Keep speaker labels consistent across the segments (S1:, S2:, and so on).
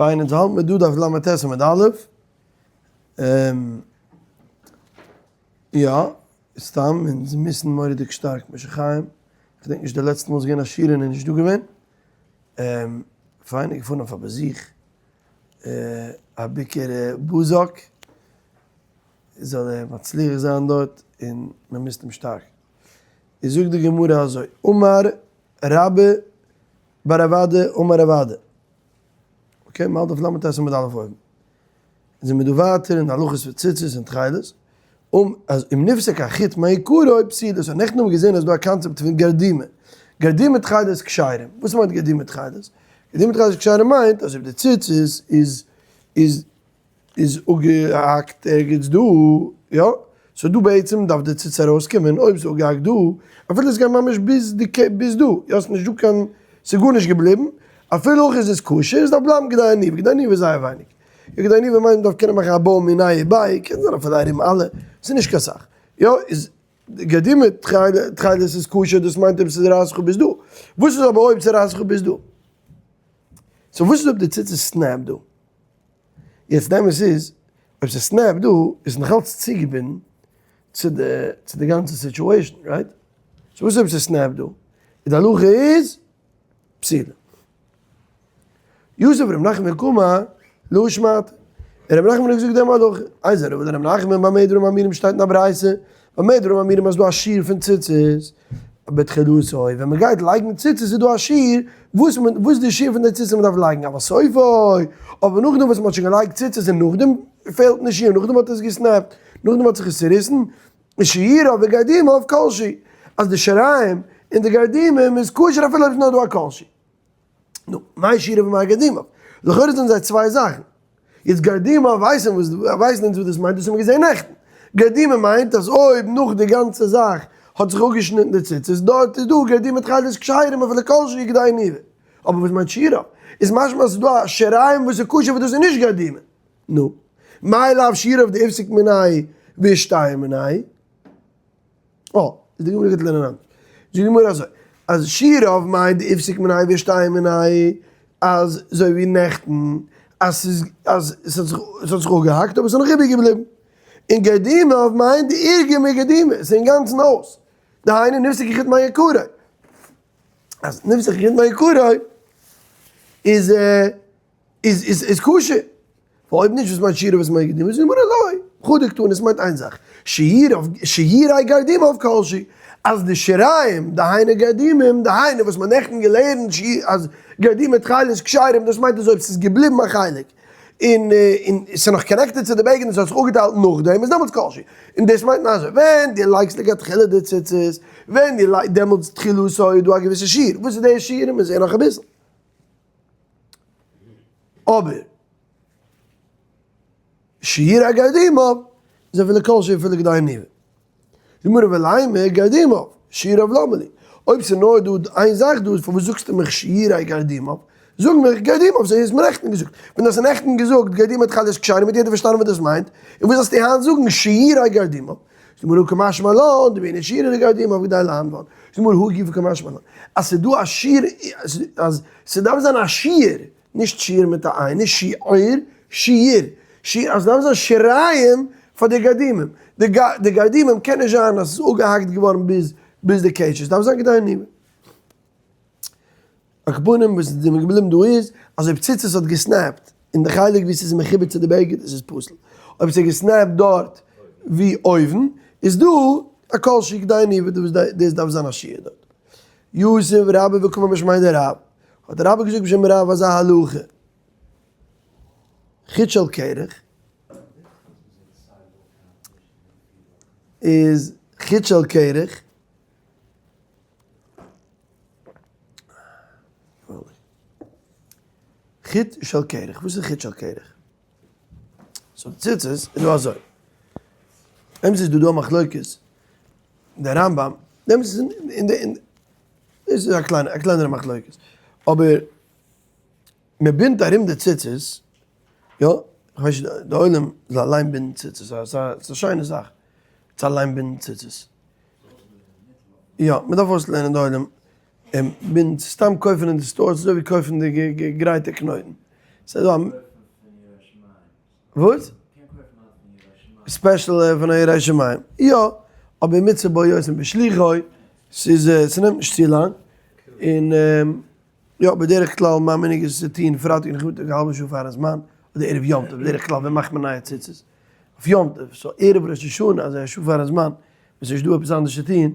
S1: פיין, אונז האלט מיר דא דף לט עמוד א', יא, סתם אונז miss ן מורא'דיג שטארק משה חיים, כ'דענק נישט די לעצטע מאל ס'איז געווען א שיעור און ער איז נישט דא געווען, פיין, ער איז געפארן אויף א באזוך, א ביקור בזק, זאל ער מצליח זיין דארט, און מען miss ט אים שטארק. איז זאגט די גמרא אזוי, אמר רבה בר רב אדא אמר רב אדא, okay, מ'האלט אויף לט עמוד א' אויבן, זענען מיר דא ווייטער אין הלכות פון ציצית און תכלת, אום אז אם נפסק החוט מעיקרו פסולה, so נעכטן האבן מיר געזען אז דא א קאנצעפט פון גרדימה, גרדימה תכלת כשרים, וואס מיינט גרדימה תכלת? גרדימה תכלת כשרים מיינט אז אויב די ציצית איז איז איז אפגעהאקט ערגעץ דא, יא, so דא בעצם דארף די ציץ ארויסקומען, אויב ס'איז אפגעהאקט דא, אפילו עס גייט ממש ביז די ביז דא, יא, ס'איז נישט דא קיין, ס'איז גארנישט געבליבן, אפילו אויך איז עס כשר, עס דארף בלייבן כדי עניבה, כדי עניבה איז זייער ווייניג, יא כדי עניבה מיינט מ'דארף קענען מאכן א bow מיניה וביה, קען זיין אפילו ארום אלע, ס'איז נישט קיין סאך, יא, איז גרדימה תכלת איז כשר, דאס מיינט אויב ס'איז רייסט זיך אפ ביז דא, וואס איז אבער אויב ס'רייסט זיך אפ ביז דא? so וואס איז אויב די ציץ איז snap דא? יעצט די אמת איז, אויב ס'איז snap דא, איז נאכאלץ צוגעבינדן צו די צו די גאנצע situation, right? so וואס אויב ס'איז snap דא? איז די הלכה איז פסילה. יתיב ר' נחמן קאמר להא שמעתא. און ר' נחמן האט געזאגט דעם הלכה. איזהו רבא דר' נחמן במה דברים אמורים שטייט אין א ברייתא, במה דברים אמורים אז דא א שיעור פון ציצית, בתחילתו, ווען מען גייט לייגן ציצית איז דא א שיעור וואס מען וואס די שיעור פון די ציצית מען דארף לייגן אבל סופו, אבער נאכדעם וואס מען האט שוין געלייגט ציצית און נאכדעם פעלט נישט שיעור נאכדעם האט עס גע snap ט נאכדעם האט זיך עס צוריסן, איז שיריו וגרדימיו כל שהוא, אז די שיריים און די גרדימים איז כשר אפילו אויב עס איז נאר דא א כל שהוא. נו, מאי שיריו ומאי גרדימיו? לכאורה זענען זיי צוויי זאכן. יעצט גרדימיו ווייסן וואס ווייסן אונז וואס דאס מיינט, דאס האבן מיר געזען נעכטן. גרדימה מיינט אז אויב נאך די גאנצע זאך האט זיך אפגעשניטן די ציצית, דארט איז דא גרדימה תכלת כשרים אפילו כל שהוא כדי עניבה. אבער וואס מיינט שיריו? איז משמע אז ס'איז דא א שיריים וואס איז כשר וואס דאס איז נישט גרדימה. נו, מאי לאו שיריו דאיפסיק מיניה ואישתייר מיניה? אה, איז די גמרא גייט לערנען אנדערש. זאגט די גמרא אזוי, אז שיריו מיינט דאיפסיק מיניה ואישתייר מיניה, אז אזוי ווי נעכטן, אז ס'איז אז ס'האט זיך ס'האט זיך אפגעהאקט אבער ס'איז נאך איבער געבליבן. און גרדימיו מיינט דאירגע מגרדימה, ס'איז אינגאנצן אויס. דהיינו נפסק החוט מעיקרו. אז נפסק החוט מעיקרו איז איז איז איז כשר. אויב נישט וואס מיינט שיריו וואס מיינט גרדימה? זאגט די גמרא לא, חדא קתני עס מיינט איין זאך, שירי גרדימיו כל שהוא, אז די שיריים, דהיינו גרדימים, דהיינו וואס מ'האט נעכטן געלערנט אז גרדימה תכלת כשרים, דאס מיינט אז אויב ס'איז געבליבן א חלק און און ס'איז נאך connected צו די בגד און ס'האט זיך אפגעטיילט נאכדעם איז דעמאלטס כל שהוא. און דאס מיינט מען אזוי, ווען דו לייגסט לכתחילה די ציצית, ווען דו לייגסט דעמאלטס תחילתו איז דא א געוויסע שיעור, וואס איז די שיעור? מיר זעען נאך אביסל. אבער שירי גרדימיו איז אפילו כל שהוא אפילו כדי עניבה. די גמרא ולימא גרדימיו שיריו למה לי. אויב ס'איז נאר דא איין זאך דא, פארוואס זאגסטו מיך שירי גרדימיו? זאג מיך גרדימיו, אזוי האסט מיר נעכטן געזאגט. ווען דו האסט נעכטן געזאגט גרדימה תכלת כשרים האט יעדער פארשטאנען וואס דאס מיינט, און וואס זאלסטו היינט זאגן שירי גרדימיו? זאגט די גמרא קא משמע לן, דבעינן שירי גרדימיו כדי לענוון. זאגט די גמרא הא גופא קא משמע לן, אז ס'איז דא א שיעור, אז ס'דארף זיין א שיעור, נישט שיעור מיט א עין, נישט שיעור, שיעור, שיעור, אז ס'דארף זיין שיריים פאר די גרדימים, די גרדימים קען נישט זיין אז ס'איז אפגעהאקט געווארן ביז ביז די קשר, ס'דארף זיין כדי עניבה. על כל פנים וואס איז געבליבן דא איז, אז אויב ציצית האט גע snap ט אין די חלק ווי ס'איז מחובר צו די בגד איז עס פסול, אויב ס'איז גע snap ט דארט ווי אויבן איז דא א כל שהוא כדי עניבה, דאס דארף זיין א שיעור דארט. יתיב רבה וקאמר משמיה דרב, האט דער רבי געזאגט בשם רב אזא הלכה, חוט של קרח איז חוט של קרח, חוט של קרח, וואס איז חוט של קרח? so ציצית איז דא אזוי, אמת איז דא דא א מחלוקת, דער רמב"ם, די אמת איז אין די אין דאס איז א קליינע א קלענערע מחלוקת, אבער מען בינדט ארום די ציצית, יא, כ'ווייס נישט די עולם זאל אליין בינדן ציצית, ס'איז א שיינע זאך צו אליין בינדן ציצית, יא, מען דארף אויסלערנען די עולם, בינדן, סתם קויפן אין די stores איז אזוי ווי קויפן די גרייטע קנויטן. ס'איז דא א. וואס? special פון א ירא שמים. יא, אבער מצוה בו יותר בשלוחו, ס'איז ס'נעמט נישט צו לאנג, און יא בדרך כלל מיין מנהג איז צו טון פרייטאג נאכמיטאג א האלבע שעה פארן זמן, אדער ערב יום טוב, בדרך כלל ווען מאכט מען נייע ציצית? אויף יום טוב, so ערב ראש השנה אזוי א שעה פארן זמן, ווען ס'נישט דא עפעס אנדערש צו טון,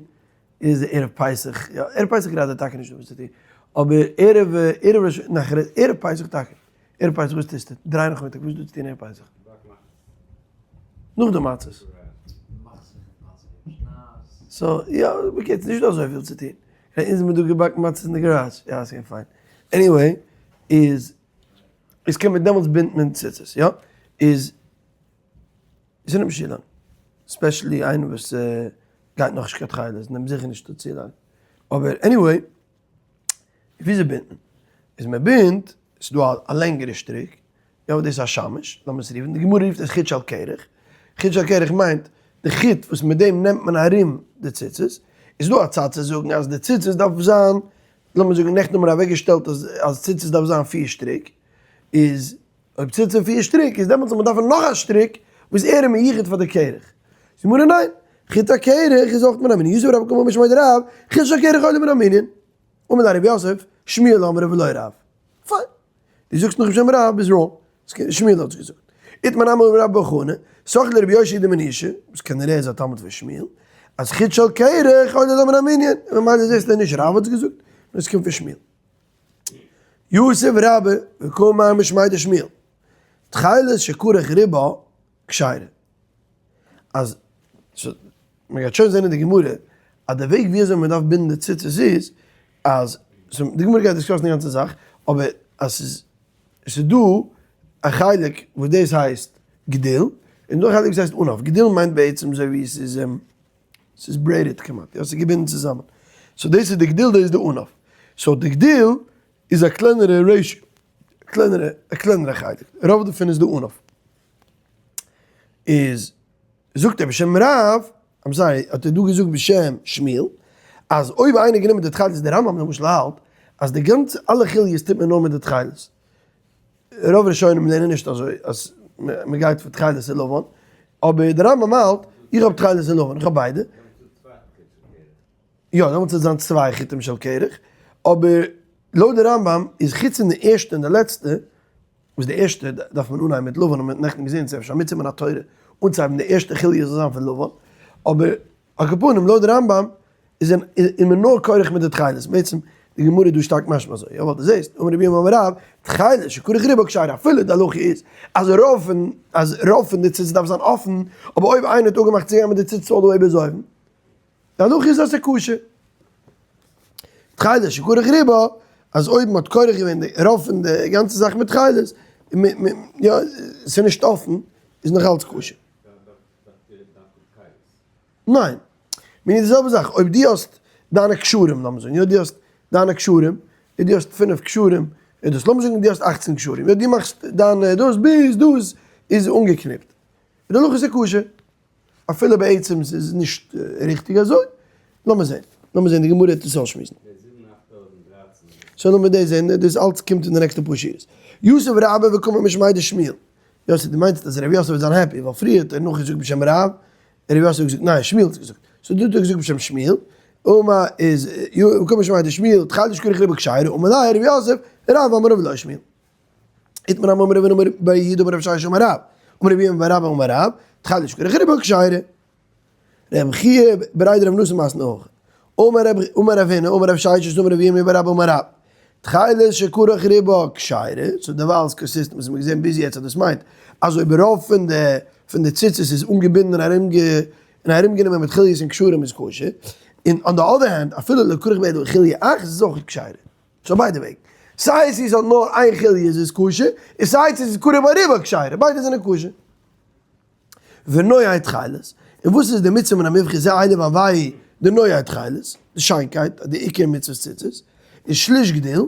S1: איז ערב פסח, יא ערב פסח גראדע טאקע נישט דא וואס צו טון, אבער ערב ערב ראש נאך ערב פסח טאקע, ערב פסח וואס טוסטו? דריי נאכמיטאג וואס איז דא צו טון ערב פסח? נאך די מצות. so יא, בקיצור נישט דא אזויפיל צו טון. אונז האבן דא געבאקן מצות אין די גאראדזש, יא ס'געווען פיין. anyway, איז איז קען מען דעמאלטס בינדט מען ציצית, יא? איז ס'נעמט נישט צו לאנג. especially איינער וואס גייט נאכנישט קיין תכלת, נעמט זיכער נישט צו לאנג. אבער anyway, וויאזוי בינדט מען? איז מען בינדט, ס'איז דא א לענגערע שטריק, יא דאס איז א שמש, לאמיר עס רופן, די גמרא רופט עס חוט של קרח, חוט של קרח מיינט די חוט וואס מיט דעם נעמט מען ארום די ציצית, איז דא א צד צו זאגן אז די ציצית דארף זיין, לאמיר זאגן נעכטן האבן מיר אוועק געשטעלט אז אז ציצית דארף זיין פיר שטריק, איז אויב ציצית פיר שטריק איז דעמאלטס זאל מען דארפן נאך א שטריק וואס ער איז מיוחד פאר די קרח, זאגט די גמרא ניין, חוט הקרח איז אויך מן המנין, יתיב רבה וקאמר משמיה דרב, חוט של קרח עולה מן המנין, אמר ליה רב יוסף, שמואל אמרה ולא רב. פיין. דו זאגסט נאך בשם רב איז wrong. שמואל האט עס געזאגט. איתמר נמי אמר רבה בר חנה, סמוך לרבי יאשיה דמנושא, וואס כנראה איז א תלמיד פון שמואל, אז חוט של קרח עולה מן המנין, און ממילא זעסטו נישט רב האט עס געזאגט, נאר עס קומט פון שמואל. יתיב רבה וקאמר משמיה דשמואל, תכלת שכרך רובה כשרה. אז מען גייט שוין זען אין די גמרא אז די וועג ווי אזוי מען דארף בינדן די ציצית איז אז די גמרא גייט discuss ן די גאנצע זאך אבער אז ס'איז ס'איז דא א חלק וואס דאס הייסט גדיל און דא א חלק וואס הייסט ענף, גדיל מיינט בעצם אזוי ווי ס'איז ס'איז braided כמעט יא ס'איז געבינדן צוזאמען so דאס איז די גדיל דאס איז די ענף so די גדיל איז א קלענערע ratio קלענערע א קלענערע חלק רוב דערפון איז די ענף. איז זאגט ער בשם רב, I'm sorry, האט ער דא געזאגט בשם שמואל, אז אויב איינער גענומען די תכלת, די רמב ם למשל האלט אז די גאנצע אלע חוליות טוט מען נאר מיט די תכלת, רוב ראשונים לערנען נישט אזוי אז מען גייט פון תכלת און לבן, אבער די רמב ם האלט, איך האב תכלת און לבן, איך האב ביידע. יא, דעמאלטס וועט זיין צוויי חוטים של קרח, אבער לויט די רמב ם איז חוץ פון די ערשטע און די לעצטע, וואס די ערשטע דארף מען אנהייבן מיט לבן האט מען נעכטן געזען ס'איז אפשר א מצוה מן התורה אנצוהייבן די ערשטע חוליא זאל זיין פון לבן, אבער על כל פנים לויט די רמב ם איז איז מען נאר כורך מיט די תכלת, בעצם די גמרא איז דא שטארק משמע אזוי, יא ווייל דו זעסט, אמר רבי ירמי' אמר רב, תכלת שכרך רובה כשרה אפילו די הלכה איז אז רוב פון אז רוב פון די ציצית דארף זיין אפן, אבער אויב איינער האט אפגעמאכט צו גיין מיט די ציצית all the way ביז אויבן, די הלכה איז אז ס'איז כשר. תכלת שכרך רובה, אז אויב מ'האט כורך געווען די רוב פון די גאנצע זאך מיט תכלת, יא, ס'איז נישט אפן, איז נאך אלץ כשר. ניין. מיינט די זעלבע זאך, אויב דו האסט דיינע קשרים, לאמיר זאגן, יא דו האסט דיינע קשרים, און דו האסט פינף קשרים, און דאס, לאמיר זאגן דו האסט אכצן קשרים, יא דו מאכסט דיינע דאס ביז דאס איז אנגעקניפט, די הלכה איז ס'איז כשר. אפילו בעצם ס'איז נישט ריכטיג אזוי, לאמיר זען, לאמיר זען די גמרא וועט עס אויסשמועסן. so לאמיר דאס זען, דאס אלץ קומט אין די נעקסטע פאר שורות. יתיב רבה וקאמר משמיה דשמואל. יוסי דו מיינסט אז ר' יוסף וועט זיין happy ווייל פריער האט ער נאכגעזאגט בשם רב, און ר' יוסף האט געזאגט ניין שמואל האט געזאגט. so דא האט ער געזאגט בשם שמואל, אמר איז וקאמר משמיה דשמואל, תכלת שכרך רובה כשרה, אמר ליה ר' יוסף, רב אמרה ולא שמואל. איתמר אמר רב אמר בר יהודה אמר רב ששת אמר רב, אמר רבי ירמי' בר אבא אמר רב, תכלת שכרך רובה כשרה. רבי חייא בריה דרב נתן מתני הכי. אמר רב אמר רב הונא אמר רב ששת אמר רבי ירמי' בר אבא אמר רב, תכלת שכרך רובה כשרה, so דערווייל איז consistent וואס מ'האט געזען ביז יעצט אז דאס מיינט אז אויב רוב פון די פון די ציצית איז אנגעבינדן און ארומגע און ארומגענומען מיט חוליות און קשרים איז כשר, און on the other hand אפילו לא כרך בה אלא חוליא אחת איז אויך כשרה. so ביידע וועגן. סיי עס איז האט נאר איין חוליא איז עס כשר, און סיי עס איז כרוך בה רובה כשרה, ביידע זענען כשר. ונוהי תכלת, און וואס איז די מצוה מן המובחר זה אלה ואנוהו די נוהי תכלת, די שיינקייט, די עיקר מצוות ציצית, איז שליש גדיל,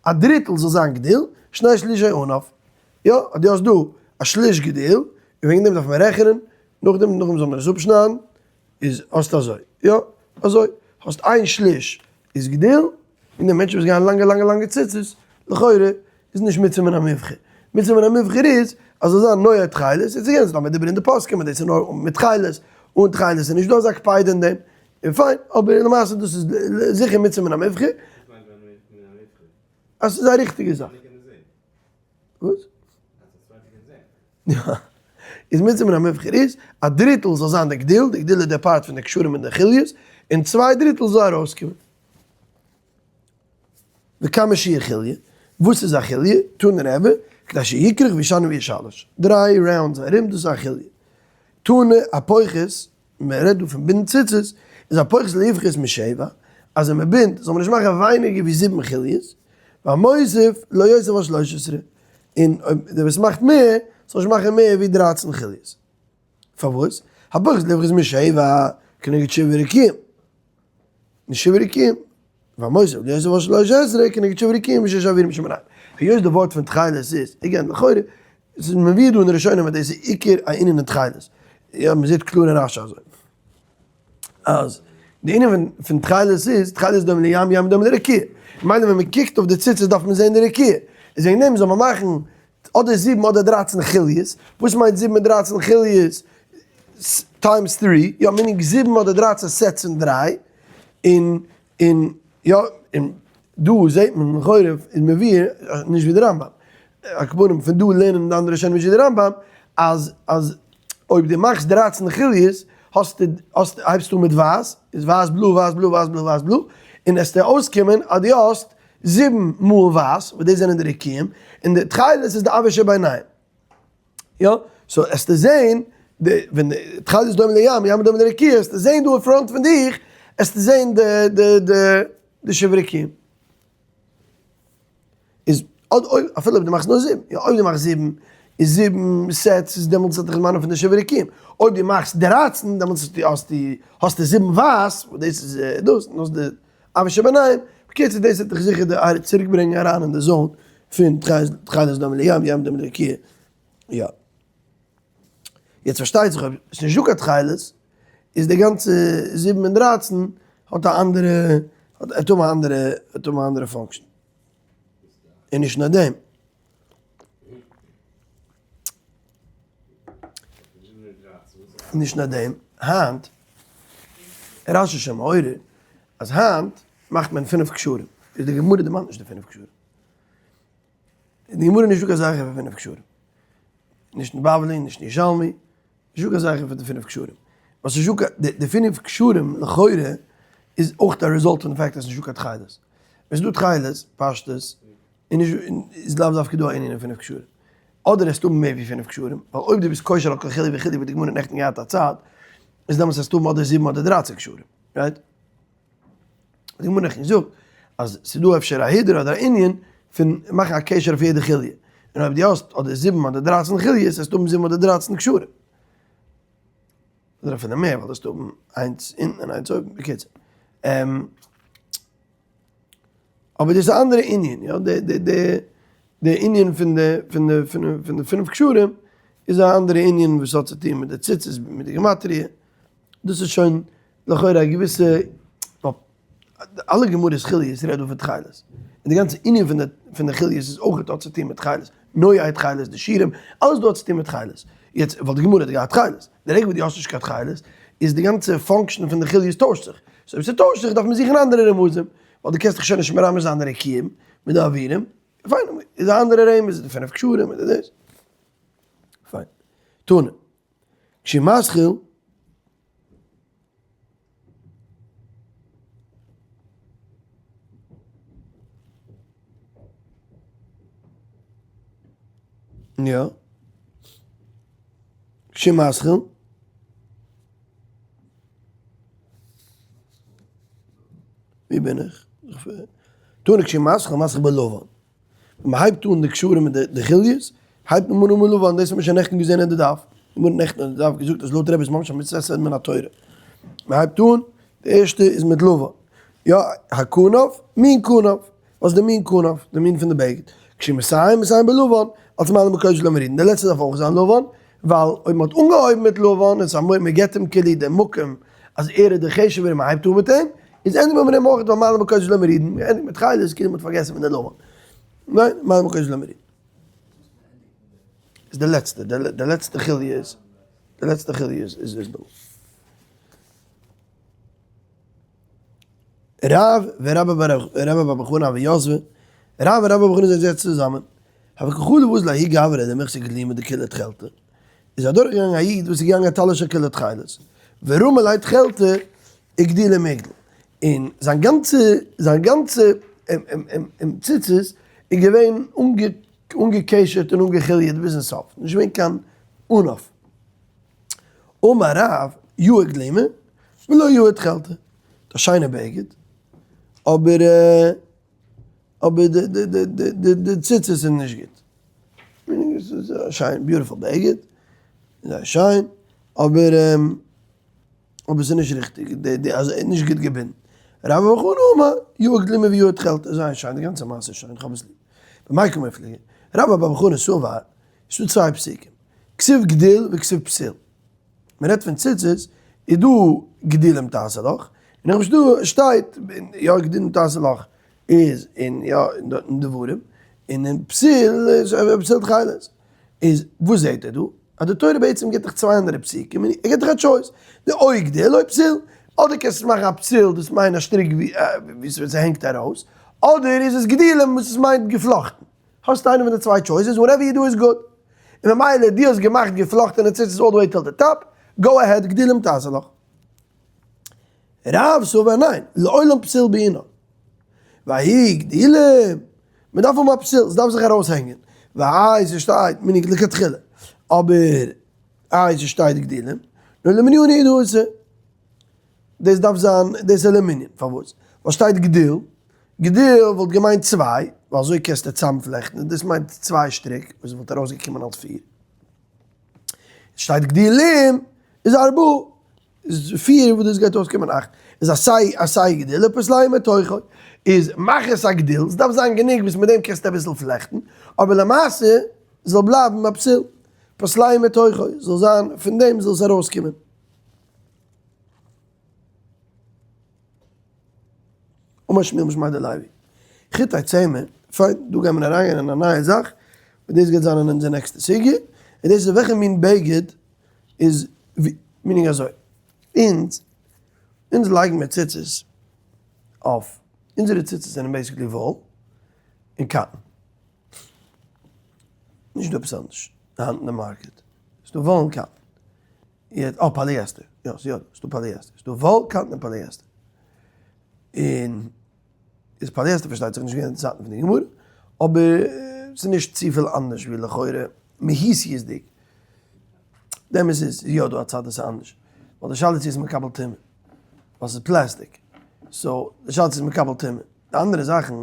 S1: א דריטל זאל זיין גדיל, שני שלישי ענף. יא, אז דו האסט דא א שליש גדיל, און וועגן דעם דארף מען רעכענען, נאכדעם נאכדעם זאל מען עס אפשניידן, איז האסטו אזוי, יא, אזוי, האסט איין שליש איז גדיל, און די מענטשן וואס גייען לאנגע לאנגע לאנגע ציצית, לכאורה איז נישט מצוה מן המובחר. מצוה מן המובחר איז אז זאל זיין נוהג תכלת, איז again ס'דא מדובר אין די פוסקים אז דאס איז נאר מיט תכלת, אן תכלת איז נישט דא אזא קפידה אין דעם, און פיין, אבער למעשה דאס איז זיכער מצוה מן המובחר. אז ס'איז א ריכטיגע זאך. וואס? יא. איז מצוה מן המובחר איז, א דריטל זאל זיין די גדיל, די גדיל איז די part פון די קשרים און די חוליות, און צוויי דריטל זאל ארויסקומען. וכמה שיעור חוליא, וואס איז א חוליא? תנא רבי, כדי שיכרוך וישנה וישלש. דריי rounds ארום דאס איז א חוליא. תנא הפוחת, מען רעדט דא פון בינדן ציצית, איז הפוחת לא יפחות משבע, אז ווען מען בינדט זאל מען נישט מאכן ווייניגער ווי זיבן חוליות, והמוסיף לא יוסיף על 13, און אויב דער וואס מאכט מער זאל נישט מאכן מער ווי דרייצן חוליות. פארוואס? הפוחת לא יפחות משבע כנגד שבעה רקיעים. נישט שבעה רקיעים. והמוסיף לא יוסיף על 13 כנגד שבעה רקיעים ושש אוירים שביניהם. היות די ווארט פון תכלת איז, again, לכאורה, עס איז מבואר דא אין די ראשונים אז דאס איז עיקר א ענין אין תכלת. יא, מען זעט קלאר אין רש"י אזוי. אז די ענין פון תכלת איז, תכלת דומה לים, ים דומה לרקיע. ממילא ווען מען קוקט אויף די ציצית דארף מען זען די רקיע. איז וועגן דעם זאל מען מאכן אדער זיבן אדער דרייצן חוליות. וואס מיינט זיבן און דרייצן חוליות? times three, יא meaning זיבן אדער דרייצן sets פון דריי. און און יא, און דא זעט מען לכאורה איז מבואר, נישט ווי די רמב"ם, על כל פנים פון דא לערנען די אנדערע ראשונים נישט ווי די רמב"ם, אז אז אויב דו מאכסט דרייצן חוליות האסטו האסטו הייבסטו אן מיט ווייס, איז ווייס בלוי ווייס בלוי ווייס בלוי ווייס בלוי, און עסטו אויסקומען אז דו האסט זיבן מאל ווייס, וואס דאס זענען די רקיעים, און די תכלת איז די אויר שביניהם. יא, so עסטו זעהן, די, ווען די תכלת איז דומה לים, ים דומה לרקיע, עסטו זעהן דא אין front פון דיך, עסטו זעהן די, די, די, די שבעה רקיעים. איז, אדער אויב, אפילו אויב דו מאכסט נאר זיבן, יא, אויב דו מאכסט זיבן, איז זיבן sets, איז דעמאלטס האט דיך זמנים פון די שבעה רקיעים. אויב דו מאכסט דרייצן, דעמאלטס האסטו, האסטו, האסטו זיבן ווייס, וואס דאס איז דאס, און האסט די אויר שביניהם. בקיצור, דאס וועט דיך זיכער די צוריק ברענגען אריין אין די zone פון תכלת דומה לים, ים דומה לרקיע. יא. יעצט פארשטייט זיך אויב עס איז נישט דא קיין תכלת, איז די גאנצע זיבן און דרייצן האט א אנדערע, האט האבן א אנדערע, האט האבן א אנדערע function. און נישט נאר דעם. נישט נאר דעם, היינט, רש"י איז שוין מעורר, אז היינט מאכט מען פינף קשרים, איז די גמרא דערמאנט נישט די פינף קשרים. אין די גמרא נישטא קיין זכר פון פינף קשרים. נישט אין בבלי, נישט אין ירושלמי, נישטא קיין זכר פון די פינף קשרים. ווייל ס'נישטא קיין, די פינף קשרים לכאורה איז אויך א result פון די fact אז ס'נישטא קיין תכלת. ווען ס'דא תכלת, פשטות, איז נישט, איז לאו דווקא דא א ענין אין פינף קשרים. אדער עסטו האבן מער ווי פינף קשרים, ווייל אויב דו ביסט קושר על כל חוליא וחוליא ווי די גמרא האט נעכטן געהאט א צד, איז דעמאלטס עסטו האבן אדער זיבן אדער דרייצן קשרים. right? די גמרא נעכטן געזאגט אז ס'איז דא אפשר א הידור אדער א ענין פון מאכן א קשר אויף יעדע חוליא, און אויב דו האסט אדער זיבן אדער דרייצן חוליות וועסטו האבן זיבן אדער דרייצן קשרים. אדער אפילו מער ווייל וועסטו האבן איינס אונטן און איינס אויבן, בקיצור. אבער דאס איז א אנדערע ענין, יא, די די די די ענין פון די פון די פון די פינף קשרים איז א אנדערע ענין וואס האט צו טון מיט די ציצית מיט די גמטריא, דאס איז שוין לכאורה א געוויסע, אלע גמרות חוליות רעדן פון תכלת, און די גאנצע ענין פון די פון די חוליות איז אויך האט צו טון מיט תכלת, נוי תכלת, די שירים, אלעס דא האט צו טון מיט תכלת, יעצט ווייל די גמרא האט געהאט תכלת, די רגע וואס דו האסט נישט קיין תכלת, איז די גאנצע function פון די חוליות טוישט זיך, so אויב ס'טוישט זיך דארף מען זוכן אנדערע רמזים, ווייל דו קענסט דיך שוין נישט מרמז זיין די רקיעים מיט די אווירים, פיין, איז א אנדערע רמז, די פינף קשרים אדער דאס, פיין, תנא, כשמתחיל. יא. כשמתחיל. ווי בין איך? תנא כשמתחיל מתחיל בלבן. ווען מען הייבט אן די קשרים מיט די חוליות, הייבט מען אן בלבן, דאס האט מען שוין נעכטן געזען אין די דף. מיר האבן נעכטן אין די דף געזאגט אז לויט רבי איז ממש א מצוה עשה מן התורה. מען הייבט אן, די ערשטע איז מיט לבן. יא, הכנף, מין כנף. וואס איז די מין כנף? די מין פון די בגד. כשמסיים מסיים בלבן, אלס מעלה מקודש לא מורידין. די לעצטע דארף אויך זיין לבן, ווייל אויב מען האט אנגעהויבן מיט לבן, און ס'איז א מען געבט אים כאילו די מקום אז ער איז דער חשוב'ער און מען הייבט אן מיט אים, איז ענדיגט מען מיט דעם אויך ווייל מעלה מקודש לא מורידין, מען ענדיגט מיט תכלת כאילו מען האט פארגעסן פון די לבן. ניין, מעלה מקודש לא מורידין. איז די לעצטע, די לעצטע חוליא איז, די לעצטע חוליא איז איז דא. רב ורבה בר בר חנה הוו יתבי, רב און רבה בר בר חנה זענען געזעצן צוזאמען, הוה קא חלי ואזיל ההוא גברא דמחזי גלימא דכוליה תכלתא, איז אדורכגעגאנגען א איד וואס איז געגאנגען א טלית שכולה תכלת, ורמא ליה תכלתא וגדילי מגדל, און זיין גאנצע זיין גאנצע ציצית איז געווען אנגעקשר'ט און אנגעחיליעט ביזן סוף, נישט געווען קיין ענף. אמר רב, יאה גלימא ולא יאה תכלתא, א שיינע בגד, אבער אבער די די די די די די ציצית איז נישט גוט. ס'איז א שיין beautiful בגד, זייער שיין, אבער אבער ס'איז נישט ריכטיג, די די אז נישט גוט געבינדן. רבה בר חנה אמר, יאה גלימא ויאה תכלתא, זייער שיין, די גאנצע מעשה איז שיין, כ'האב עס ליב. במאי קא מיפלגי? רבה בר בר חנה סבר, ס'דא צוויי פסוקים, כתיב גדיל וכתיב פתיל. מען רעדט פון ציצית, איז דא גדילים תעשה לך, און נאך דא שטייט יא גדילים תעשה לך איז אין יא אין דברים, און אין פתיל איז פתיל תכלת. איז וואס זעהט ער דא? אז די תורה בעצם גיבט דיך צוויי אנדערע פסוקים און ער גיבט דיך א choice, די או גדיל או פתיל, אדער קענסטו מאכן א פתיל דאס מיינט א שטריק ווי ס'הענגט ארויס, אדער איז עס גדילים וואס עס מיינט געפלאכטן. האסט איינע פון די צוויי choices, whatever you do is good. און ממילא דו האסט געמאכט געפלאכטענע ציצית all the way till the top, go ahead, גדילים תעשה לך. רב סבר ניין, לעולם פתיל בעינן. והאי גדילים, מען דארף האבן א פתיל, ס'דארף זיך ארויסהענגען. והאי ס'שטייט מיניג לכתחילה. אבער איי ס'שטייט גדילים, נאר למניינא הוא דאתא. דאס דארף זיין, דאס איז למנין, פארוואס? ווייל שטייט גדיל, גדיל וואלט געמיינט צוויי, ווייל אזוי קענסטו צאמפלעכטן, און דאס מיינט צוויי שטריק, וואס וואלט ארויסגעקומען אלס פיר. שטייט גדילים איז ארבעה, איז פיר וואס דאס גייט אויסקומען אכט, איז עשה עשה גדיל ופתלהו מתוכו, איז מאך עס א גדיל, עס דארף זיין גענוג וואס מיט דעם קענסטו אביסל פלעכטן, אבער למעשה זאל בלייבן א פתיל, ופתלהו מתוכו, זאל זיין פון דעם זאל עס ארויסקומען. אמר שמואל משמיה דלוי, חוטי צמר, פיין, דא גייען מיר אריינגיין אין א נייע זאך, און דאס גייט זיין אין אונזער נעקסטע סוגיא, און דאס איז וועלכע מין בגד איז, meaning אזוי, אונז, אונז לייגן מיר ציצית אויף, אונזערע ציצית זענען basically וואל און cotton, נישט דא עפעס אנדערש היינט אין די market, ס'דא וואל און cotton. יעצט, אה, polyester, יא, ס'איז יא, ס'דא polyester, ס'דא וואל, cotton און polyester. און איז polyester פארשטייט זיך נישט געווען אין די צייטן פון די גמרא, אבער ס'איז נישט צופיל אנדערש ווי לכאורה מהותיות'דיג. די אמת איז, ס'איז יא דא א צד אז ס'איז אנדערש, ווייל די שאלה איז צו עס איז מקבל טומאה, ווייל ס'איז פלעסטיק, so די שאלה איז צו ס'איז מקבל טומאה. די אנדערע זאכן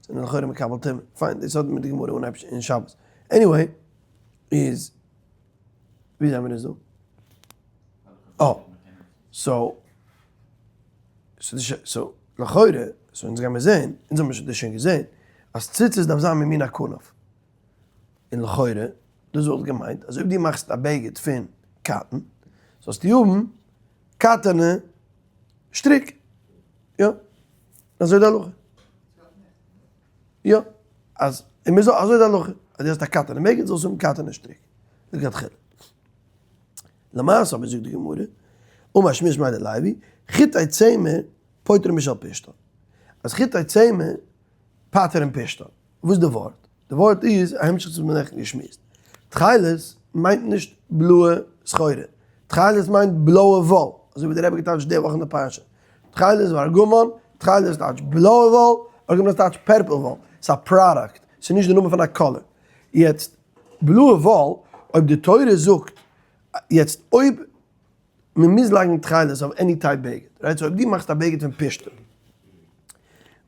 S1: זענען לכאורה מקבל טומאה. פיין, דאס האט מיט די גמרא אנהייב אין שבת. anyway, איז. ווי זעמיר אונז דא? אה, so, so, לכאורה, so אונז גיימיר זעהן, אונז האבן דאס שוין געזעהן, אז ציצית דארף זיין ממין הכנף. און לכאורה, דאס וואלט געמיינט אז אויב דו מאכסט א בגד פון cotton, זאלסטו האבן קאטענע שטריק. יא, אזוי די הלכה. יא, אז און מ'זאל אזוי די הלכה, אז דו האסט א קאטענע בגד זאלסטו האבן קאטענע שטריק, לכתחילה. למעשה אבער זאגט די גמרא, אמר שמואל משמיה דלוי, חוטי צמר פוטרין משל פשתן. אז חוטי צמר פטר'ן פשתן. וואס איז די ווארט? די ווארט איז א המשך צו וואס מ'האט נעכטן געשמועסט. תכלת מיינט נישט בלויע סחורה. תכלת מיינט בלויע וואל, אזוי ווי דער רבי האט געטייטשט די וואך אין די פרשה. תכלת וארגמן, תכלת טייטש בלויע וואל, ארגמן טייטש purple וואל, ס'איז א product, ס'איז נישט די נאמען פון א color. יעצט, בלויע וואל, אויב די תורה זאגט, יעצט אויב מען מוז לייגן תכלת אויף any type בגד, right? so אויב דו מאכסט א בגד פון פשתן,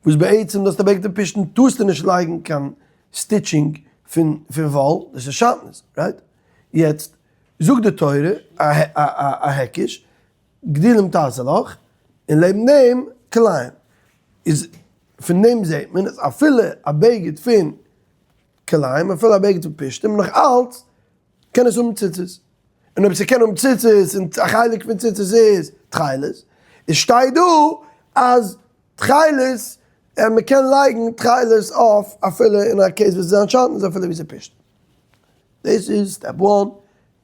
S1: וואס בעצם דו האסט א בגד פון פשתן טארסטו נישט לייגן קיין stitching פון וואל, דאס איז שעטנז, right? יעצט, זאגט די תורה א היקש, גדילים תעשה לך, און לעבן דעם כלאים. איז פון דעם זעט מען אז אפילו א בגד פון כלאים, אפילו א בגד פון פשתים, נאך אלץ קען עס האבן ציצית. און אויב ס'קען האבן ציצית, און א חלק פון ציצית איז תכלת, איז שטייט דא אז תכלת, מ'קען לייגן תכלת אויף אפילו אין א case וואס איז שעטנז אפילו ווי ס'איז פשתים. דאס איז step one,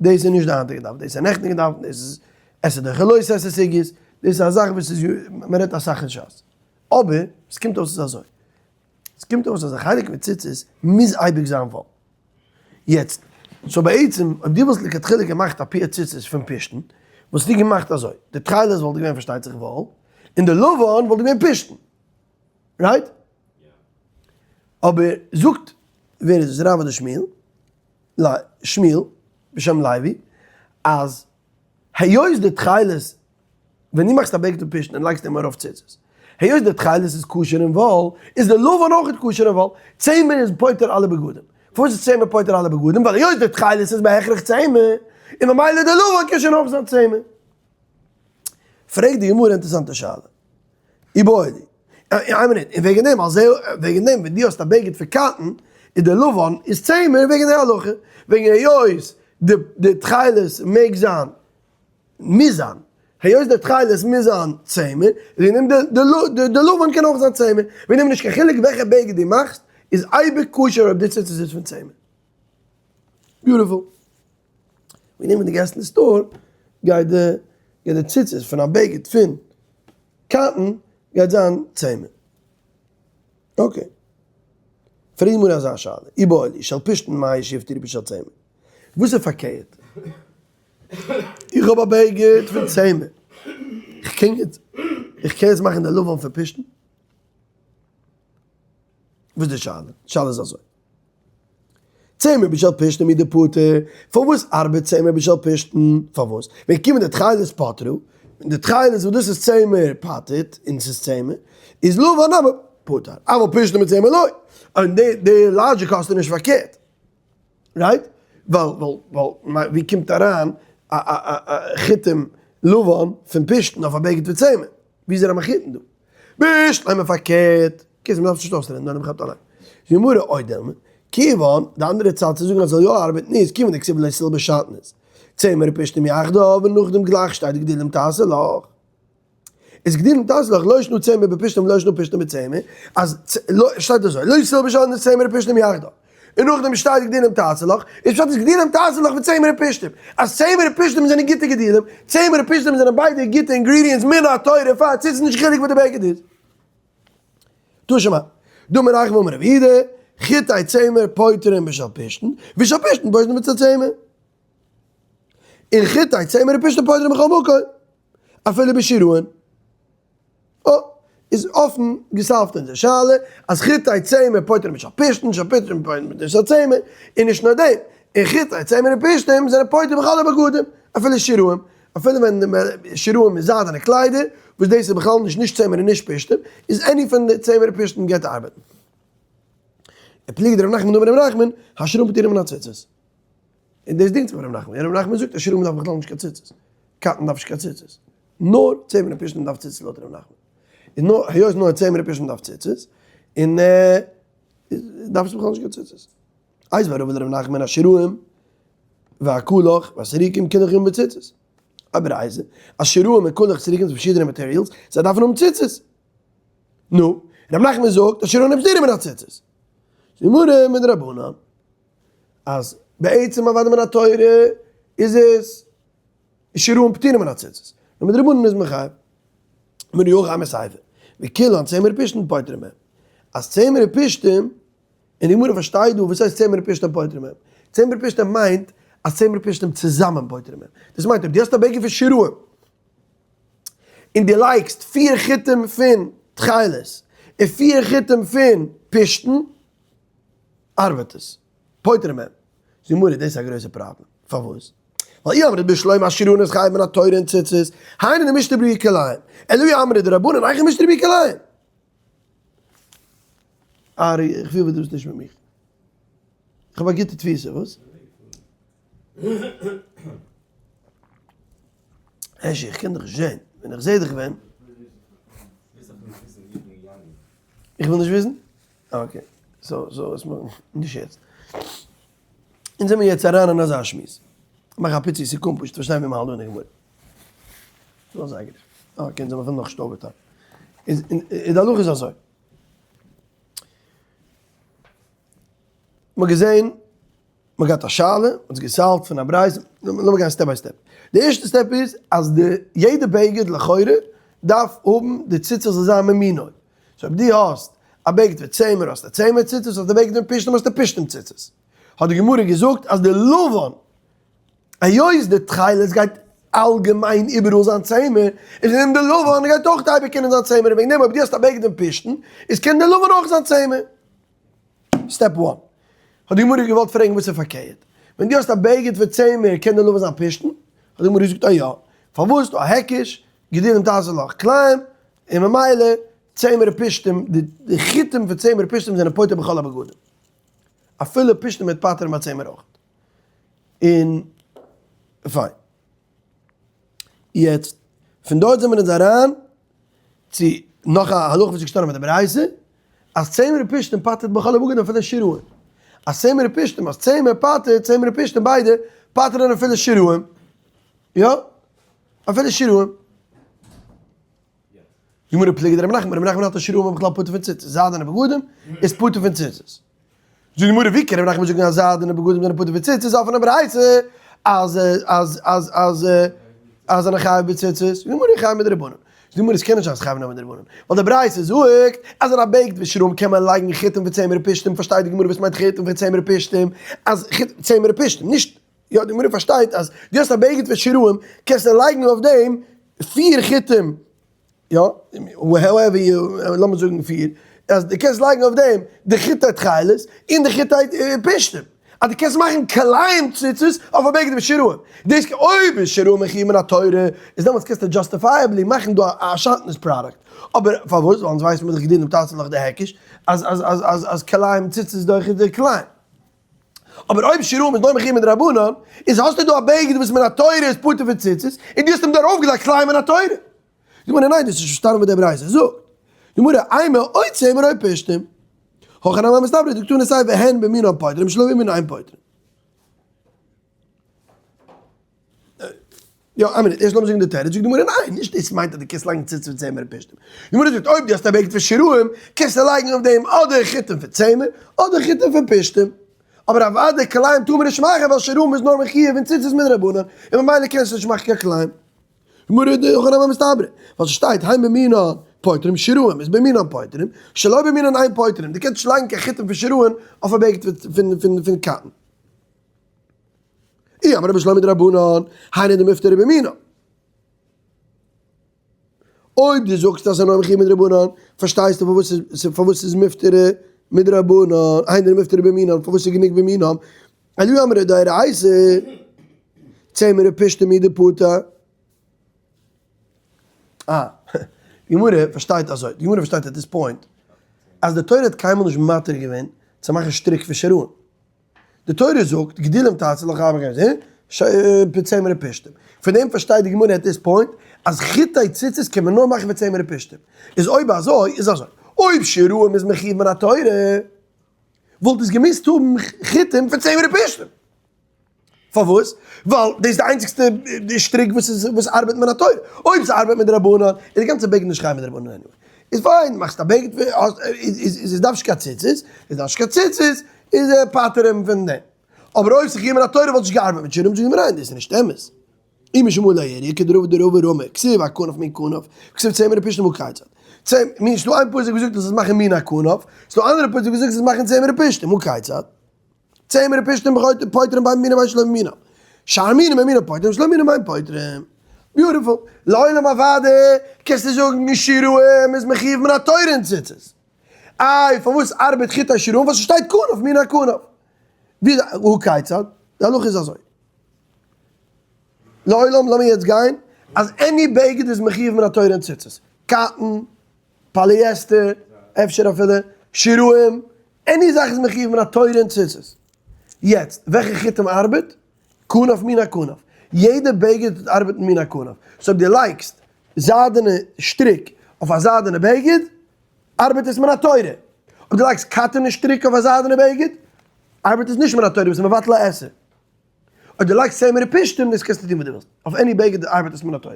S1: דאס איז נישט די היינטיגע דף, דאס איז א נעכטיגע דף, דאס איז עשה דוחה לא תעשה סוגיות, דאס איז א זאך וואס איז מען רעדט אסאך אין שס. אבער עס קומט אויס איז אזוי, עס קומט אויס אז א חלק פון ציצית מוז אייביג זיין וואל. יעצט, so בעצם אויב דו וואלסט לכתחילה געמאכט א פאר ציצית פון פשתן, וואלסטו געמאכט אזוי, די תכלת וואלט געווען פארשטייט זיך וואל, און די לבן וואלט געווען פשתן. Right? אבער זאגט ווער איז עס רב אדער שמואל? שמואל בשם לוי אז היות די תכלת ווען דו מאכסט א בגד פון פשתן און לייגסט אים ארויף ציצית היות די תכלת איז כשר אין וואל איז די לבן אויך כשר אין וואל, צמר איז פוטר אלע בגדים, פארוואס איז צמר פוטר אלע בגדים? ווייל היות די תכלת איז בהכרח צמר און ממילא די לבן קען שוין אויך זיין צמר. פרעגט די גמרא אינטערעסאנטע שאלה. איבעיא להו. איין מינוט, און וועגן דעם, אז וועגן דעם ווען דו האסט א בגד פון cotton, איז די לבן איז צמר וועגן די הלכה, וועגן היות די די תכלת מעג זיין, מוז זיין, היות די תכלת מוז זיין צמר, וועגן דעם די די לבן קען אויך זיין צמר, וועגן דעם נישט קיין חילוק וועלכע בגד דו מאכסט, איז אייביג כשר אויב די ציצית איז פון צמר. Beautiful. וועגן דעם ווען דו גייסט אין די store גייט די גייט די ציצית פון א בגד פון cotton גייט זיין צמר. Okay. פרעג מיר אזא שאלה, איבעיא להו, של פשתן מהו שיפטרו בשל צמר? וואס איז פארקערט? איך האב א בגד פון צמר, איך קען יעצט, איך קען יעצט מאכן די לבן פון פשתן? וואס איז די שאלה? די שאלה איז אזוי. צמר בשל פשתן הוא דפטר, פארוואס ארבעט צמר בשל פשתן? פארוואס? ווען כיון דתכלת פטרה, ווען די תכלת וואס דאס איז צמר פטר'ט און ס'איז צמר, איז לבן נמי פטר, אבל פשתן בצמר לא. און די די logic האסטו נישט פארקערט. Right? ווייל ווייל ווייל ווי קומט אריין א א א חוטים לבן פון פשתן אויף א בגד פון צמר? ווי איז ער א מחותן דא? בשלמא פארקערט, קיצור מ'דארף עס נישט אויסרעדן, נאר מ'כאפט אליין. גמרא או דילמא, כיוון, די אנדערע צד צו זאגן אז ס'זאל יא ארבעטן איז, כיוון דכתיב לא תלבש שעטנז, צמר ופשתים יחדיו, און נאכדעם גלייך שטייט גדילים תעשה לך. איז גדילים תעשה לך, לא שנא צמר בפשתים ולא שנא פשתים בצמר, אז שטייט אזוי, לא תלבש שעטנז צמר ופשתים יחדיו. און נאכדעם שטייט גדילים תעשה לך, איז פשט איז גדילים תעשה לך וצמר ופשתים, אז צמר ופשתים זענען גוטע גדילים, צמר ופשתים זענען ביידע גוטע ingredients מן התורה פאר ציצית נישט חילוק וואס די בגד איז. תא שמע, דאמר רחבה אמר רב יהודה, חוטי צמר פוטרין בשל פשתן, ושל פשתן פוטרין בשל צמר. און חוטי צמר ופשתן פוטרין בכל מקום, אפילו בשיראין. אה, איז אפן געסאלווט אונזער שאלה, אז חוטי צמר פוטרין בשל פשתן, של פשתן פוטרין בשל צמר, און נישט נאר דעם, און חוטי צמר און פשתים זענען פוטר בכל הבגדים, אפילו שיריים, אפילו ווען שיריים איז זיידענע קליידער, וואס דאס איז בכלל נישט נישט צמר און נישט פשתים, איז any פון די צמר און פשתים גייט ארבעטן. ופליגא דרב נחמן דאמר רב נחמן, השיריים פטורין מן הציצית. און דאס דינגט זיך ביי רב נחמן, רב נחמן זאגט אז שיריים דארף בכלל נישט קיין ציצית, cotton דארף נישט קיין ציצית. נאר צמר ופשתים דארף ציצית לויט ר' נחמן. און נאר היות נאר צמר ופשתים דארף ציצית, און דארף עס בכלל נישט קיין ציצית. איתיביה רבא לר' נחמן השיריים והכלך והסריגים כולן חייבין בציצית. אבער איזה, השיריים און כלך סריגים זענען פארשידענע materials, זיי דארפן האבן ציצית. נו, ר' נחמן זאגט אז שיריים פטורים מן הציצית. גמרא מדרבנן, אז בעצם אוודאי מן התורה איז עס שיריים פטורים מן הציצית, נאר מדרבנן איז מען חייב. אמר אי הכי אימא סיפא, וכולן צמר ופשתים פוטרים מהם. אז צמר ופשתים, און די גמרא פארשטייט דא וואס הייסט צמר ופשתים פוטרים מהם. צמר ופשתים מיינט אז צמר ופשתים צוזאמען פוטרים מהם. דאס מיינט אויב דו האסט א בגד פון שיריים, און דו לייגסט פיר חוטים פון תכלת, און פיר חוטים פון פשתן, ארבעט עס. פוטרים מהם. זאגט די גמרא דאס איז א גרויסע פראבלעם. פארוואס? ווייל אי אמרת בשלמא השיריים איז חייב מן התורה אין ציצית, היינו דמישתרי בהו כלאים, אלא אי אמרת דרבנן היכי מישתרי בהו כלאים. ארי, איך פיל ווי דו ביסט נישט מיט מיך. איך האב א גוטע תפיסה, וואס? הערשי, איך קען דיך נישט זען. ווען איך זע דיך ווען. איך וויל נישט וויסן? Okay. So, so, עס נישט יעצט. אונז זעמיר יעצט אריין אין אזא שמועס. מאך א פיצי סיכום פשוט פארשטיין ווי מ'האלט דא אין די גמרא. נאר זייגער. אה, קען זיין מ'וויל נאך שטויב טאן. איז די הלכה איז אזוי. מ'האט געזען. מען געהאט א שאלה, מען האט עס גע solve ט פון א ברייתא, לאמיר גיין step by step. די ערשטע step איז אז די יעדע בגד לכאורה דארף האבן די ציצית זאל זיין ממינו. so אויב דו האסט א בגד פון צמר האסטו צמר ציצית, האסט א בגד פון פשתים האסטו פשתים ציצית. האט די גמרא געזאגט אז די לבן, היות די תכלת גייט אלגעמיין איבעראל זיין צמר, איז אין דעם די לבן גייט אויך אייביג קענען זיין צמר, און וועגן דעם אויב דו האסט א בגד פון פשתן, איז קען די לבן אויך זיין צמר. step one. האט די גמרא געוואלט פרעגן וואס איז פארקערט? ווען דו האסט א בגד פון צמר קען די לבן זיין פשתן? האט די גמרא געזאגט א יא. פארוואס? דא א היקש, גדילים תעשה לך כלאים, און ממילא צמר ופשתים, די חוטים פון צמר ופשתים זענען פותר בכל הבגדים. אפילו פשתים וועט פטר'ן ביי צמר אויך. און פיין. יעצט, פון דארט זעמיר אונז אריין צו נאך א הלכה וואס איז געשטאנען ביי די ברייתא, אז צמר ופשתים פטר'ט בכל הבגדים אפילו שיריים. אז צמר ופשתים, אז צמר פטר'ט, צמר ופשתים ביידע פטר'ן אפילו שיריים. יא? אפילו שיריים. גמרא פליגא דרבי נחמן, רבי נחמן האלט אז שיריים איז בכלל פטור פון ציצית, זיידענע בגדים איז פטור פון ציצית. זאגט די גמרא ווי קען רבי נחמן זאגן אז זיידענע בגדים זענען פטור פון ציצית אויף אן ברייתא אז אז אז אז אז זענען חייב בציצית, זאגט די גמרא חייב מדרבנן. זאגט די גמרא עס קען נישט זיין אז חייב נאר מדרבנן, ווייל די ברייתא זאגט אז אין א בגד ושיריים קען מען לייגן חוטים פון צמר ופשתים, פארשטייט די גמרא וואס מיינט חוטים פון צמר ופשתים, אז צמר ופשתים, נישט יא די גמרא פארשטייט אז דו האסט א בגד פון שיריים קענסטו לייגן אויף דעם פיר חוטים, יא, however you, לאמיר זאגן פיר, אז דו קענסט לייגן אויף דעם די חוטי תכלת און די חוטי פשתים, אז דו קענסט מאכן כלאים ציצית אויף א בגד ושיריים, דאס אויב איז שיריים מחויב מן התורה, איז דעמאלטס קענסטו justifiably מאכן דא א שעטנז product, אבער פארוואס? ווייל אונז ווייסן מיר דאך גדילים תעשה לך די היקש אז אז אז אז אז כלאים ציצית איז דוחה די כלאים. אבער אויב שיריים איז נאר מחויב מדרבנן, איז האסטו דא א בגד וואס מן התורה איז פטור פון ציצית, און דו האסט אים דא ארויפגעלייגט כלאים מן התורה. די גמרא ניין דאס איז נישט פארשטאנען וואס דער ברייתא זאגט. די גמרא אימא או צמר או פשתים. הכא נמי מסתברא דקתני סיפא הן במינן פוטרים שלא במינן אין פוטרים. יא, איין מינוט, ערשט לאמיר זאגן די תירוץ, זאגט די גמרא ניין, נישט דאס מיינט אז דו קענסט לייגן ציצית פון צמר און פשתים. די גמרא זאגט אויב דו האסט א בגד פון שיריים, קענסטו לייגן אויף דעם אדער חוטים פון צמר, אדער חוטים פון פשתים. אבער אוודאי כלאים טאר מען נישט מאכן ווייל שיריים איז נאר מחויב אין ציצית מדרבנן, און ממילא קענסטו נישט מאכן קיין כלאים. גמרא הכי נמי מסתברא, ווייל ס'שטייט הן במינן פוטרים שיריים איז במינן פוטרים, שלא במינן אין פוטרים, דו קענסט נישט לייגן קיין חוטים פון שיריים אויף א בגד פון cotton. אי אמרת בשלמא מדרבנן, היינו דמיפטר במינו. אויב דו זאגסט אז ס'איז נאר מחויב מדרבנן, פארשטייסטו פארוואס פארוואס ס'איז מיפטר מדרבנן, היינו דמיפטר במינן, פארוואס ס'איז גענוג במינן. אלא אמרת דאורייתא, צמר ופשתים הוא דפטר. אה, די גמרא פארשטייט אזוי, די גמרא פארשטייט at this point, אז די תורה האט קיינמאל נישט מתיר געווען צו מאכן שטריק פון שיריים. די תורה זאגט, גדילים תעשה לך פון צמר ופשתים. פון דעם פארשטייט די גמרא at this point אז חוטי ציצית קען מען נאר מאכן פון צמר ופשתים. איז אויב אזוי איז אזוי, אויב שיריים איז מחויב מן התורה, וואלט עס געמוזט האבן חוטים פון צמר ופשתים. פארוואס? ווייל דאס איז די איינציגסטע שטריק וואס איז וואס ארבעט מן התורה. אויב ס'ארבעט מדרבנן, איז די גאנצע בגד נישט חייב מדרבנן anyway. איז פיין, מאכסט א בגד, איז עס דארף נישט קיין ציצית, עס דארף נישט קיין ציצית, איז ער פטור אים פון דעם. אבער אויב ס'איז מן התורה וואלט נישט געארבעט מיט שיריים, זאגט די גמרא ניין, דאס איז נישט אמת. אי משום הא לא איריא, כדרבא דרבא רמי, כתיב הכנף מין כנף, כתיב צמר ופשתים הא כיצד. צמר, מין, ס'דא איין פסוק וואס זאגט אז עס מאכן מין הכנף, ס'דא אנדערע פסוק וואס זאגט עס מאכן צמר ופשתים, הא כיצד. צמר ופשתים פוטרים בין במינם בין שלא במינם. שאר מינים במינם פוטרים שלא במינם אין פוטרים. beautiful. לעולם אוודאי קענסטו זאגן שיריים איז מחויב מן התורה אין ציצית. איי פארוואס ארבעט חוטי שיריים ווייל ס'שטייט כנף מן הכנף. ווי הא כיצד? די הלכה איז אזוי. לעולם לאמיר יעצט גיין אז any בגד איז מחויב מן התורה אין ציצית. cotton, polyester, אפשר אפילו שיריים, any זאך איז מחויב מן התורה אין ציצית. יעצט, וועלכע חוטים ארבעט? כנף מן הכנף. יעדע בגד ארבעט מן הכנף. so אויב דו לייגסט זיידענע שטריק אויף א זיידענע בגד, ארבעט עס מן התורה. אויב דו לייגסט cotton ע שטריק אויף א זיידענע בגד, ארבעט עס נישט מן התורה, ביסט מבטל א עשה. אויב דו לייגסט צמר ופשתים, דאס קענסטו טון וואס דו ווילסט. אויף any בגד ארבעט עס מן התורה.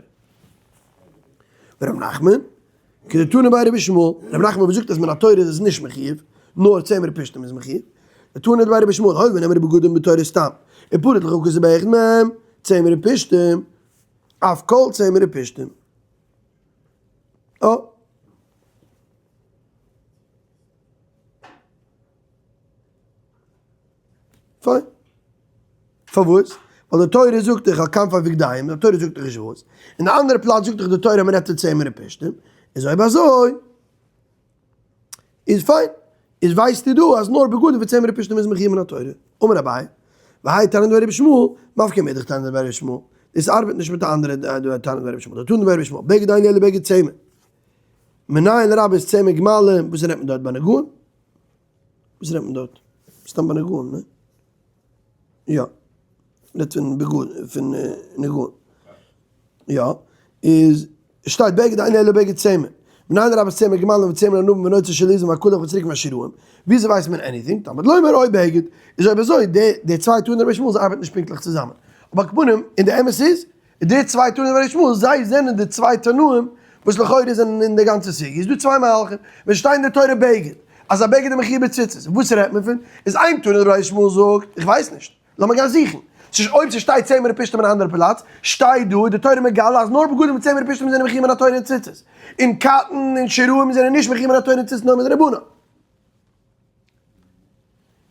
S1: ור' נחמן, כדתנא בי רבי ישמעאל, ר' נחמן וואס זאגט אז מן התורה איז עס נישט מחויב, נאר צמר ופשתים איז מחויב. ותנא דבי רבי ישמעאל, הואיל ונאמרו בגדים בתורה סתם, ופרט לך כתוב באחד מהם, צמר ופשתים, אף כל צמר ופשתים. אה. פיין. פארוואס? ווייל די תורה זאגט דאך על כנפי בגדיהם, די תורה זאגט דאך נישט וואס. אין די אנדערע פלאץ זאגט דאך די תורה אז מען רעדט פון צמר ופשתים. איז אויב אזוי איז פיין. איז ווייסטו דא אז נאר בגדים פון צמר ופשתים איז מחויב מן התורה. אמר אביי, והאי תנא דבי רבי ישמעאל, מפקא מידך תנא דבי רבי ישמעאל. דאס ארבעט נישט מיט די אנדערע תנא דבי רבי ישמעאל. דתנא דבי רבי ישמעאל, בגד אין לי אלא בגד צמר. מנין לרבות צמר גמלים, וואס רעדט מען דארט ביי נגעים? וואס רעדט מען דארט? סתם ביי נגעים, ניין? יא. רעדט פון בגד, פון נגעים. יא. איז, שטייט בגד אין אלא בגד צמר. מנין לרבות צמר גמלים וצמר ענבים ונוצה של עזים והקדח וצריק והשיריים. וויאזוי ווייסט מען anything? תלמוד לומר או בגד. איז אויב אזוי, די צוויי תנא דבי שמואל ארבעט נישט פונקטליך צוזאמען. אבער על כל פנים, און די אמת איז, די צוויי תנאים דבי שמואל, זיי זענען די צוויי תנאים וואס לכאורה זענען אין די גאנצע סוגיא. איז דא צוויי מהלכים, ווען שטייט אין די תורה בגד, אז א בגד איז מחויב בציצית, וואס רעדט מען פון? איז איין תנא דבי שמואל זאגט, איך ווייס נישט, לאמיר גיין זוכן. ס'איז אויב ס'שטייט צמר ופשתים אין א אנדערע פלאץ, שטייט דא איז די תורה מגלה אז נאר בגדים מיט צמר ופשתים זענען מחויב מן התורה אין ציצית, און cotton און שיריים זענען נישט מחויב מן התורה אין ציצית נאר מדרבנן.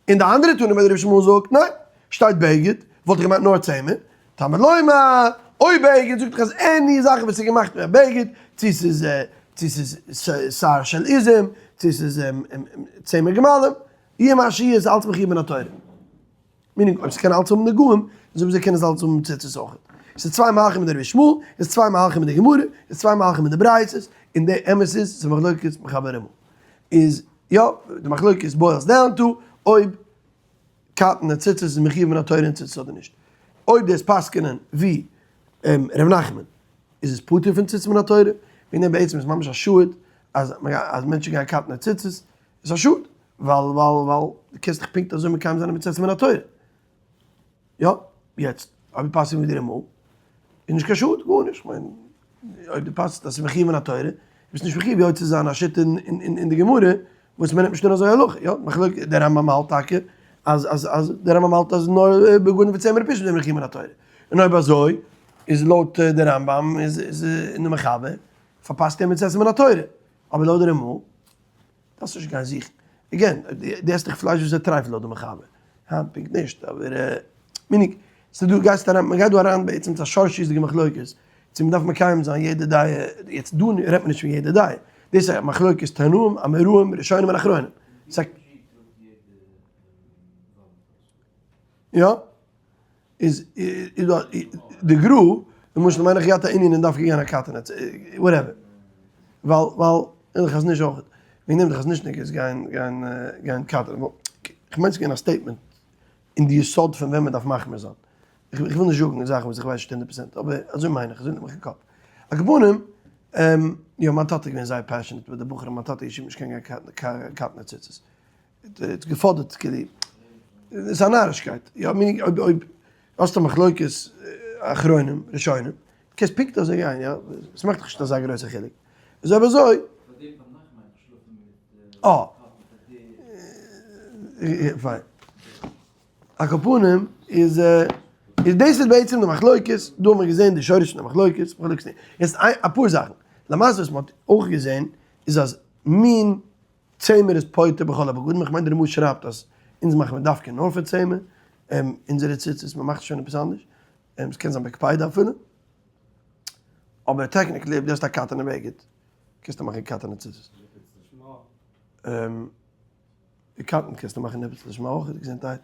S1: און די אנדערע תנא דבי רבי ישמעאל זאגט ניין, שטייט בגד, וואלט איך געמיינט נאר צמר, תלמוד לומר, או בגד זאגט דאך אז any זאך וואס איז געמאכט מיט א בגד, צו ס'איז צו ס'איז שער של עזים, צו ס'איז צמר גמלים, יהיה מה שיהיה איז אלץ מחויב מן התורה. meaning אויב ס'קען אלץ האבן נגעים, איז אויב זיי קענען עס אלץ האבן ציצית אויך. ס'איז צוויי מהלכים אין די רבי ישמעאל, איז צוויי מהלכים אין די גמרא, איז צוויי מהלכים אין די ברייתות, און די אמת איז ס'איז מחלוקת מחבר רמ"א. איז יא, די מחלוקת boils down to אויב cotton און ציצית איז מחויב מן התורה און ציצית אדער נישט. אויב דאס פסק'נען ווי ר' נחמן איז עס פטור פון ציצית מן התורה, וועגן דעם בעצם איז ממש א שאד אז אז מענטשן גייען cotton און ציצית, איז א שאד, ווייל ווייל ווייל דו קענסט דאך פונקט אזוי מקיים זיין א מצות מן התורה. יא, יעצט, אויב דו פסק'נסט ווי די רמ"א, איז נישט קיין שאד, גארנישט, כ'מיין, אויב דו פסק'נסט אז ס'איז מחויב מן התורה, ביסט נישט מחויב יוצא זיין א שיטה אין די גמרא וואס מ'נעמט נישט אן אזוי הלכה, יא, מחלוקת, דער רמב"ם האלט טאקע אז אז אז דער רמב"ם האלט אז נאר בגדים וצמר ופשתים זענען מחויב מן התורה, און אויב אזוי איז לויט די רמב"ם איז איז אין די מחבר פארפאסט ער מצות מן התורה, אבער לויט די רמ"א דארפסט נישט גיין זוכן. again, דו עסט דאך פלייש וואס איז טרייף לויט די מחבר. היינט פונקט נישט, אבער meaning, ס'איז דא, גייסט אריין, מ'גייט דא אריין בעצם צו א שורשיות'דיגע מחלוקת, צו מ'דארף מקיים זיין יעדע דעה, יעצט דא רעדט מען נישט פון יעדע דעה, דאס איז א מחלוקת תנאים, אמוראים, ראשונים און אחרונים. יא. איז איז דא די גר"א, למשל מיין איך געהאט א ענין אין דווקא גיין א cotton whatever, ווייל ווייל און די חזון איש אויך, וועגן דעם די חזון איש'ניקעס גייען גייען גייען cotton, כ'מיין ס'איז געווען א statement אין די יסוד פון ווען מ'דארף מחמיר זיין, איך וויל נישט זאגן זאכן וואס איך ווייס נישט הונדערט פראצענט, אבער אזוי מיין איך, אזוי נעם איך אין קאפ. על כל פנים, יא מיין טאטע איז געווען זייער passionate מיט די בחורים, מיין טאטע ישיבה נישט קען גיין cotton ציצית. האט געפאדערט כאילו עס איז א נארישקייט, יא meaning אויב אויב האסט א מחלוקת אחרונים ראשונים קענסט פונקט אזוי גיין יא, עס מאכט דאך נישט אזא גרויסע חילוק, איז אויב אזוי אה פיין, על כל פנים איז איז דאס איז בעצם די מחלוקת, דא האט מען געזען די שורש פון די מחלוקת, מחלוקת יעצט אפאר זאכן, למעשה וואס מען האט אויך געזען איז אז מין צמר איז פוטר בכל הבגדים, איך מיין די רמ"א שרייבט אז אונז מאכן מיר דווקא נאר פון צמר, אונזערע ציצית, מען מאכט שוין עפעס אנדערש, עס קען זיין בקפידא אפילו, אבער technically אויב דו האסט א cotton ע בגד, קענסטו מאכן cotton ע ציצית. די cotton קענסטו מאכן עפעס לשמה אויך, געזונטהייט.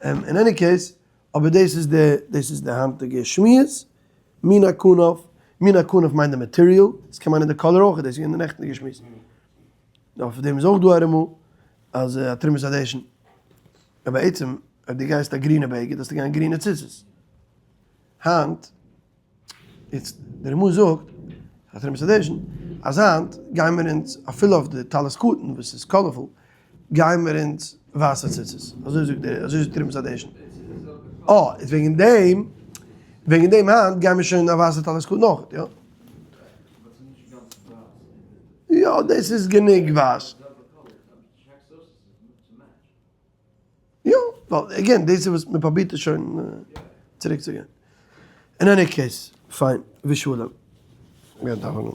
S1: אין any case, אבער דאס איז די, דאס איז די היינטיגע שמועס, מין הכנף, מין הכנף מיינט די material, עס קען מיינען די color אויך, דאס איז געווען די נעכטענדיגע שמועס. אויף דעם איז אויך דא א רמ"א אז א תרומת הדשן. אבער בעצם אויב דו גייסט א גרינע בגד דארפסטו גיין גרינע ציצית. היינט, איצט, די רמ"א זאגט, א תרומת הדשן, אז היינט גייען מיר אונז אפילו אויף די טלית קטן וואס איז colorful, גייען מיר אונז ווייסע ציצית. אזוי זאגט דער, אזוי זאגט תרומת הדשן. אה, איז וועגן דעם, וועגן דעם היינט גייען מיר שוין א ווייסע טלית קטן אויך, יא. יא, דאס איז גענוג ווייס. ווייל again, דאס איז וואס מען פרובירט עס שוין צוריק צו גיין. In any case, fine, ושלום. מיר דאווענען.